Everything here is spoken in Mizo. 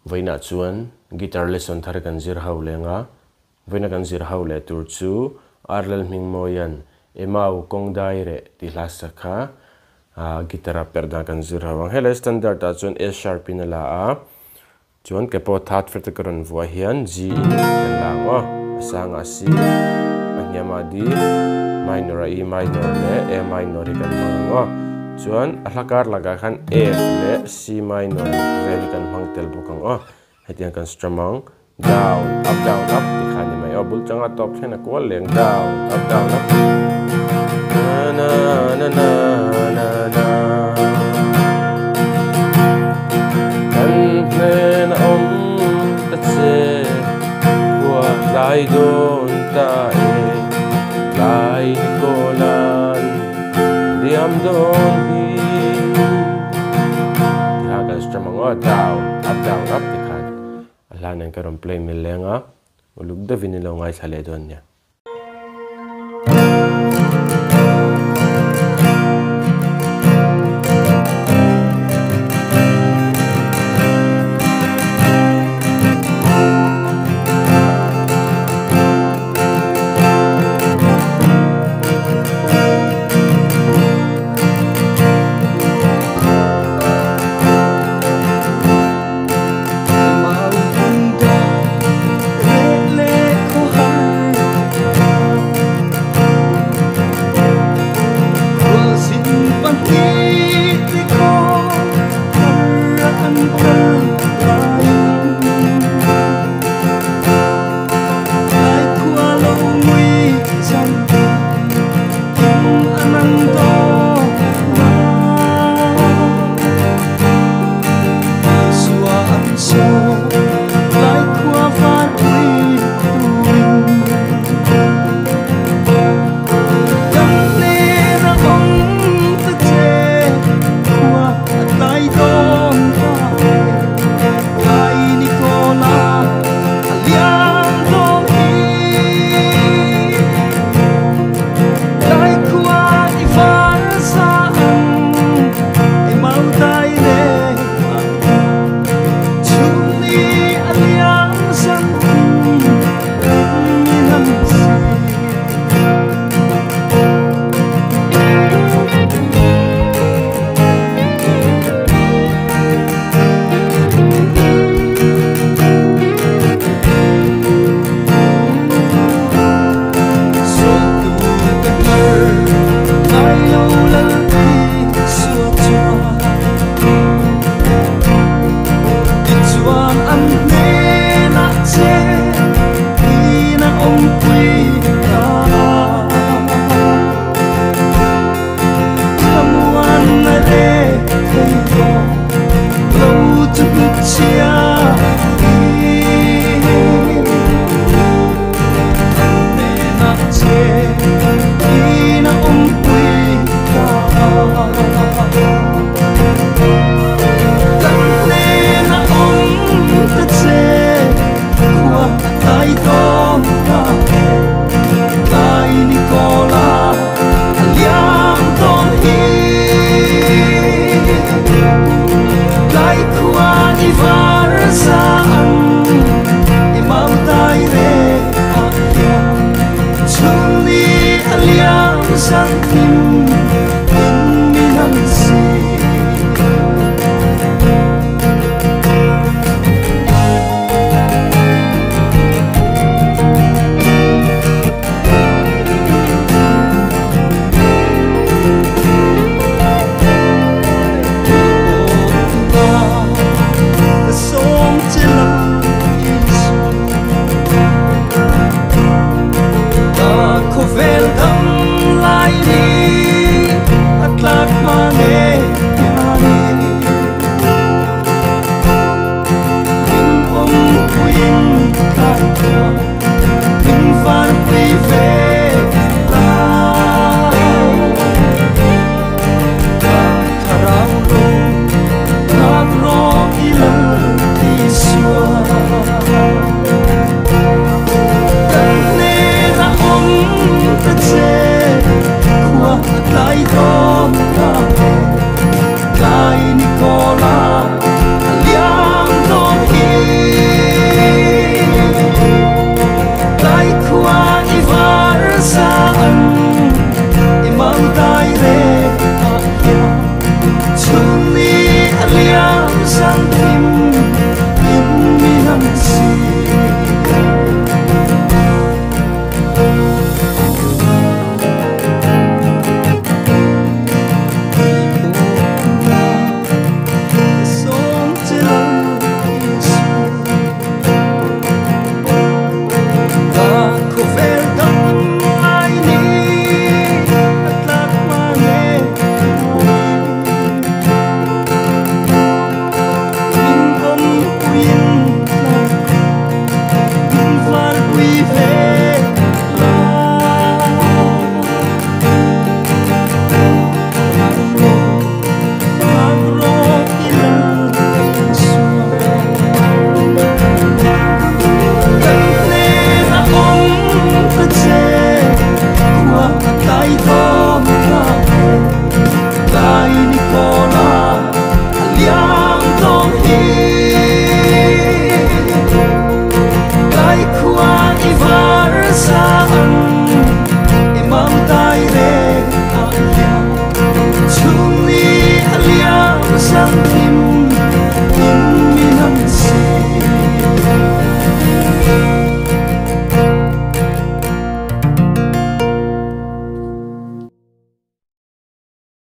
Vawiinah chuan guitar lesson thar kan zir ho leng a, vawiina kan zir ho leh tur chu Arlal Hmingmawia'n Emau kawng dai reh tih hla sak kha guitar a perh dan kan zir ho ang. Helai standard ah chuan A sharp in a la a, chuan ke pawh third fret a ka rawn vuah hian G in kan la ang aw. A sangah C, a hniamah D, minor ah E minor leh A minor hi kan hmang ang aw. Chuan a hla kar lakah khan F leh C minor vel hi kan hmang tel bawk ang aw. Hetiang kan strum ang, down, up, down, up tih kha a ni mai aw. Bul changa tawp thlen a kual leng, down, up, down, up. Na na na na na na. Kan hnen a awm ta che, khua tlai dawn ta e, tlai ni kawlan diam dawn hi. Tikha kan strum ang aw, down, up, down, up tikhan a hla nen ka rawn play mil leng a, uluk deuhin i lo ngaithla leh dawn nia.